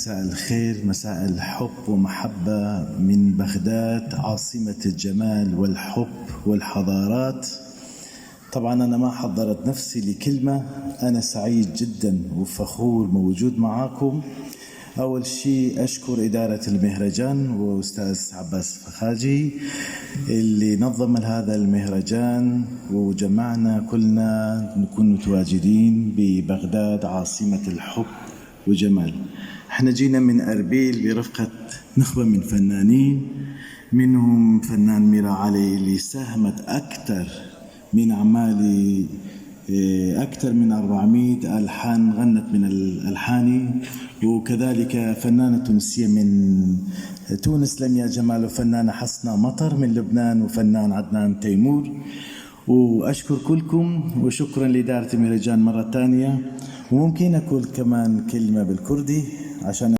مساء الخير، مساء الحب ومحبة من بغداد، عاصمة الجمال والحب والحضارات. طبعا أنا ما حضرت نفسي لكلمة، أنا سعيد جدا وفخور موجود معاكم. أول شيء أشكر إدارة المهرجان وأستاذ عباس فخاجي اللي نظم هذا المهرجان وجمعنا كلنا نكون متواجدين ببغداد عاصمة الحب وجمال. احنا جينا من أربيل برفقة نخبة من فنانين، منهم فنان ميرا علي اللي ساهمت أكثر من أعمالي، أكثر من 400 ألحان غنت من الألحان، وكذلك فنانة تونسية من تونس لميا جمال، وفنانة حسنة مطر من لبنان، وفنان عدنان تيمور. وأشكر كلكم وشكرا لإدارة المهرجان مرة تانية. وممكن أقول كمان كلمة بالكردي عشان